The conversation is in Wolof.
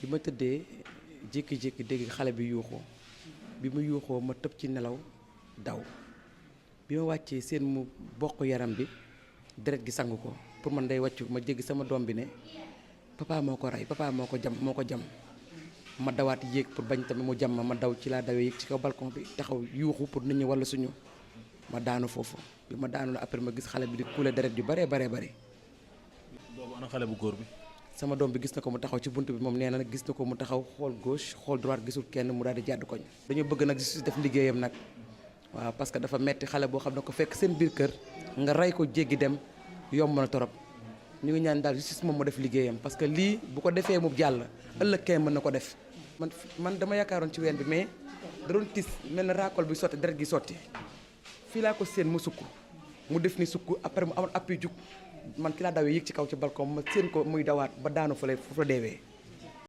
bi ma tëddee jékki-jékki dégg xale bi yuuxoo bi mu yuuxoo ma tëb ci nelaw daw bi ma wàccee seen mu bokk yaram bi deret gi sangu ko pour man day wàccu ma jéggi sama doom bi ne papa moo ko rey papa moo ko jam ma dawaat yéeg pour bañ tamit mu jam ma daw ci laa dawee yéeg ci kaw balcon bi taxaw yuuxu pour nit ñi walla suñu ma daanu foofu bi ma daanu la après ma gis xale bi di kuule deret yu baree bëri. boobu ana xale bu góor bi. sama doom bi gis na ko mu taxaw ci bunt bi moom nee na nag gis na ko mu taxaw xool gauche xool droite gisul kenn mu daal di jàdd koñ. dañoo bëgg nag justice def liggéeyam nag waaw parce que dafa metti xale boo xam ne ko fekk seen biir kër nga rey ko jéggi dem yomb na torop ñu ngi ñaan daal justice moom mu def liggéeyam parce que lii bu ko defee mu jàll ëllëg kenn mën na ko def. man dama yaakaaroon ci ween bi mais da doon tis mel na raakol bi sotti deret gi sotti fii laa ko séen mu sukk mu def ni sukk après mu amoon appui jug man ki laa dawee yéeg ci kaw ci balcon ma séen ko muy dawaat ba daanu fële foofu la deewee.